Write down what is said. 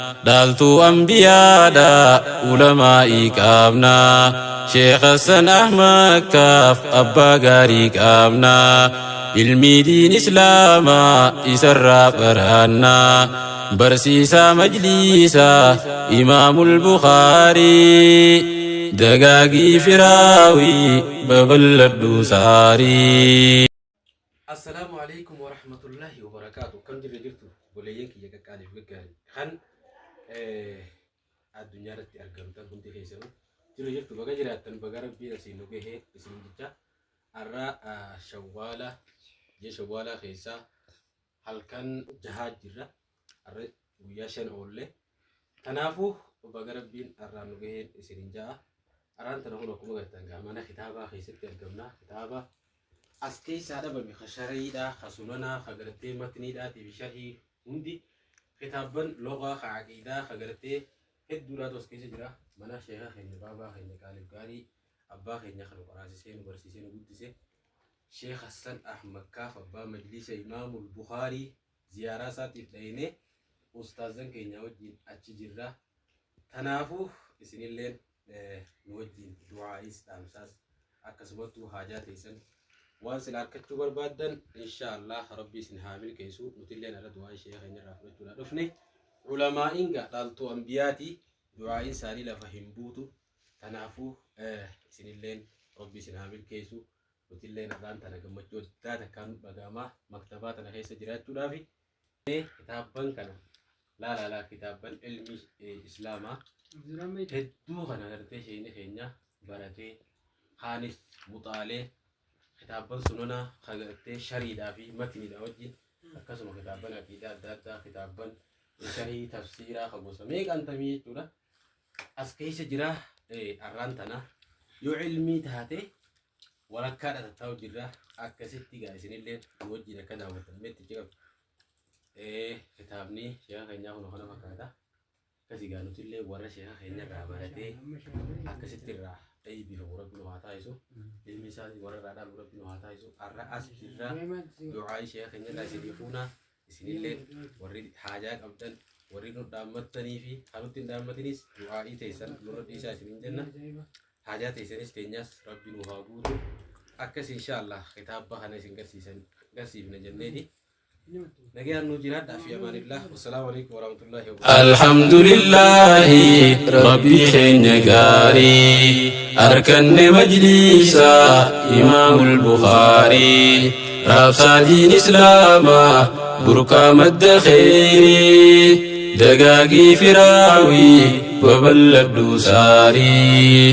Dhaaltuu ambiyaadha ulamaa'ii qabna. Sheekh Hassan Ahmad Kaaf abbaa gaarii qabna. Ilmii diin Islaamaa isarraa baranna. Barsiisaa majliisaa Imaamul Bukhaarii. Dagaagii firaawii babal'adhu saarii. Assalaamu alaikum warahmatullahi wabarakaatu. Kam jirra jirtu obboleeyyan kiyya qaqqaaliif gaggaarii kan addunyaa irratti argamtan hundi keessanuu jirra jirtu baga jiraattan baga rabbiin asiin nu gahee isin jecha har'a shawwaala ji'a shawwaalaa keessaa halkan jahaa jirra har'a guyyaa 5 oolle kanaafuu baga rabbiin har'aan nu gaheen isinin ja'a har'aan tana kun akkuma gartan gaa mana kitaabaa keessatti argamna kitaaba as keessaa dhabame ka shariidhaa ka sunanaa ka gartee matniidhaatii fi sharhii hundi kitaabban logaa ka aqiidaa ka gartee hedduudhaatu as keessa jira mana sheeka keenya baabaa keenya qaaliif gaarii abbaa keenya kan nu qaraasisee nu barsiisee nu guddise Sheekh Hassan Ahmad Kaaf abbaa majliisa Imaamul Bukhaarii ziyaaraa isaatiif dhaynee ustaazan keenya wajjin achi jirra. Tanaafuu isinilleen nu wajjin du'aa'is dhaamsaas akkasumattuu haajaa teessan waan sila arkachuu barbaaddan insha Allah rabbi isin haa milkeessu nutilleen irra du'aa ishee keenya irraa fudhachuudha dhufne ulamaa'iin gaa dhaaltuu ambiyaatii du'aa'iin isaanii lafa hin buutu tanaafuu isinilleen rabbi isin haa milkeessu nutilleen har'aan tana gammachuu addaa takkaan nu dhaga'ama maktabaa tana keessa jiraachuudhaafi kitaabban kana laalaa laa kitaabban ilmi islaamaa hedduu kana gartee sheeyni keenya baratee kaanis muxaalee kitaabban sunanaa ka gartee shariidhaa fi matniidha wajjin akkasuma kitaabban aqiidaa adda addaa kitaabban sharii tafsiiraa ka gosa meeqaan tamii jechuudha as keessa jira arraan tana yoo ilmii taate walakkaadha tattaa'u jirra akkasitti gaa isinillee nu wajjin akka daawwattan meetti ciqab kitaabni sheeka keenyaa kun kana fakkaata akkasii gaa nutillee warra sheeka keenya irraa baratee akkasitti irraa eebbifamu rabbi nu haa taasisu ilmi isaatii warra irraa dhaalu rabbi nu haa taasisu arra as jirra du'aa sheeka keenya irraa isinii fuunaa Isinillee warri haajaa qabdan warri nu dhaammattanii fi kan nutti hin dhaammatinis du'aa'ii teessan nurra dhiisaa isiniin jenna. Haajaa teessanis teenyaas rabbi nu haa guutu. Akkas inshaallah kitaaba kana isin garsiisan garsiifna jenneeti. Nagayaan nuu jiraadhaa fi amaanillah. Wassalaamu alaikum warahmatullahi wabarakatuh. Alhamdulillahi rabbii keenya gaarii arkanne majliisa imaamul bukhaarii raabsaa diin islaamaa burqaa madda kheyrii dagaagii firaawii babal'adhu saarii.